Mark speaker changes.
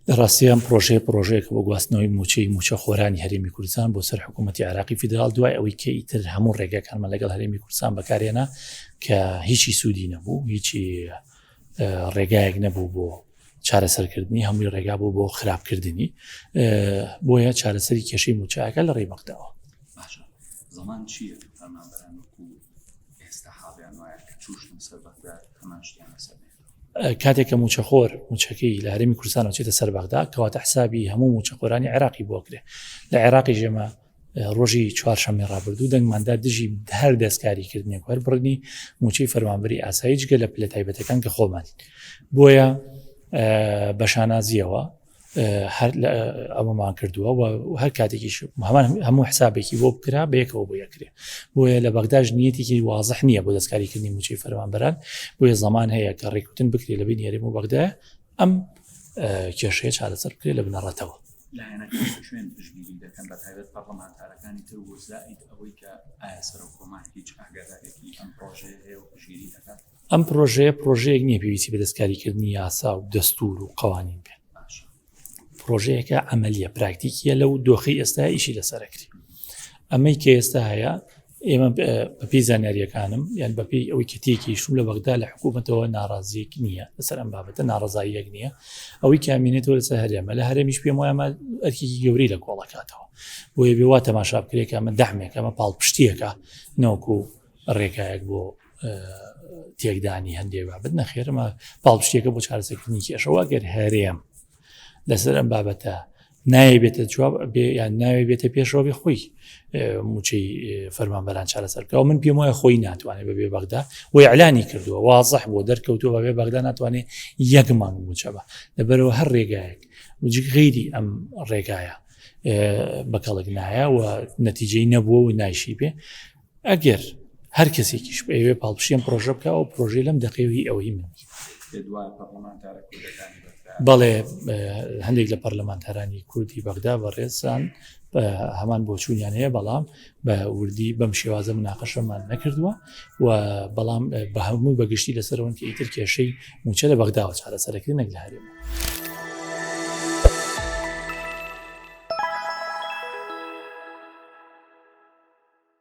Speaker 1: لە ڕاستی ئەم پرۆژەیە پرۆژەیەکە بۆ گواستنەوەی مووچەی مووچەخۆرانی هەرێمی کوردستان بۆ سەر حکوومەتی عێراقی فیدراڵ دوای ئەوەی کە ئیتر هەموو ڕێگەکانمان لەگەڵ هەرێمی کوردستان بەکارهێنا کە هیچی سوودی نەبوو هیچی ڕێگایەک نەبوو بۆ چارەسەرکردنی هەمووی ڕێگا بوو بۆ خراپکردنی بۆیە چارەسەری کێشەی مووچەکە لە ڕێی بەغداوە.
Speaker 2: باشە زەمان چییە فەرمانبەران وەکو ئێستا حاڵیان وایە کە چووشتن سەر بەغدا هەمان شتیان لەسەر
Speaker 1: کاتێک کە موچەخۆر موچەکەی لە هەرێمی کوردستان چێتە سەر بەغدا کەواتە حسابی هەموو موچەخۆرانی عێراقی بۆ کرێ لە عێراقی ژێمە ڕۆژی چوارشەممی ڕابردوو دەنگماندا دژی هەر دەستکاریکردنێک هەر بڕنی موچەی فەرمانبەری ئاسایی جگە لە پلە تایبەتەکان کە خۆمان بۆیە بە شانازیەوە هەر ئەوەمان کردووە و هەر کاتێکیش هەمان هەموو حسابێکی بۆ بکرا بەیەکەوە بۆ یەکرێ بۆیە لە بەغداش نیەتێکی وازح نییە بۆ دەستکاریکردنی موچەی فەرمانبەران بۆیە زەمان هەیە کە ڕێکوتن بکرێت لە بینی هەرێم و بەغدا ئەم کێشەیە چارەسەر بکرێت لە بنەڕەتەوە.
Speaker 2: لایەنەکان چوێن پشتگیری دەکەن بە تایبەت پەرلەمانتارەکانی تر و زائید ئەوەی کە ئایا سەرۆک کۆمار هیچ ئاگادارێکی ئەم پرۆژەیە هەیە و پشتگیری دەکات؟
Speaker 1: ئەم پرۆژەیە پرۆژەیەک نییە پێویستی بە دەستکاریکردنی یاسا و دەستور و قوانین بێت پرۆژەیەکە عملیە پراکتیکیە لەو دۆخی ئێستا ئیشی لەسەرەکری ئەمەی کە ئێستا هەیە ئێمە بەپی زانیاریەکانم یان بەپی ئەوەی کە تێکیشم لە بەغدا لە حکوومەتەوە ناڕازیەک نییە لەسەر ئەم بابەتە ناڕزاییەک نییە ئەوەی کامینێتەوە لەسەر هەرێمە لە هەرێمیش پێم وایە ئەرکێکی گەورەی لە کۆڵەکاتەوە بۆیە بێ وا تەماشا بکرێت کە ئەمە دەعمێک ئەمە پاڵپشتیەکە نەوەکو ڕێگایەک بۆ تێکدانی هەندێک بابەت نەخێرمە پاڵپشتێکە بۆ چارەسەکردنی کێشەوە گەر هەرێم لەسەر ئەم بابەتە نایە بێتە جواب بێ یان ناوێ بێتە پێشەوە بێ خۆی موچەی فەرمانبەران چارەسەر بکەەوە من پێم وایە خۆی ناتوانێت بەبێ بەغدا و ئەلانی کردووە وازح بۆ دەرکەوتووە بەبێ بەغدا ناتوانێت یەک مانگ موچە بە لەبەرەوە هەر ڕێگایەک وجی غیری ئەم ڕێگایە بەکەڵک نایە و نەتیجەی نەبووە و نایشی پێ ئەگەر هەر کەسێکیش بەوێ پاڵپشتی ئەم پرۆژە بکە ئەو پرۆژەی لەم دەقەوی ئەوەی من بەڵێ هەندێک لە پەرلەمانتارانی کوردی بەغدا بەڕێزان هەمان بۆچوونیان هەیە بەڵام بە وردی بەم شێوازە مناقەشەمان نەکردووە و بەڵام بە هەموو بەگشتی لەسەرەوەن کە ئیتر کێشەی موچە لە بەغداوە چارەسەرەکرێت نەک لە هەرێم.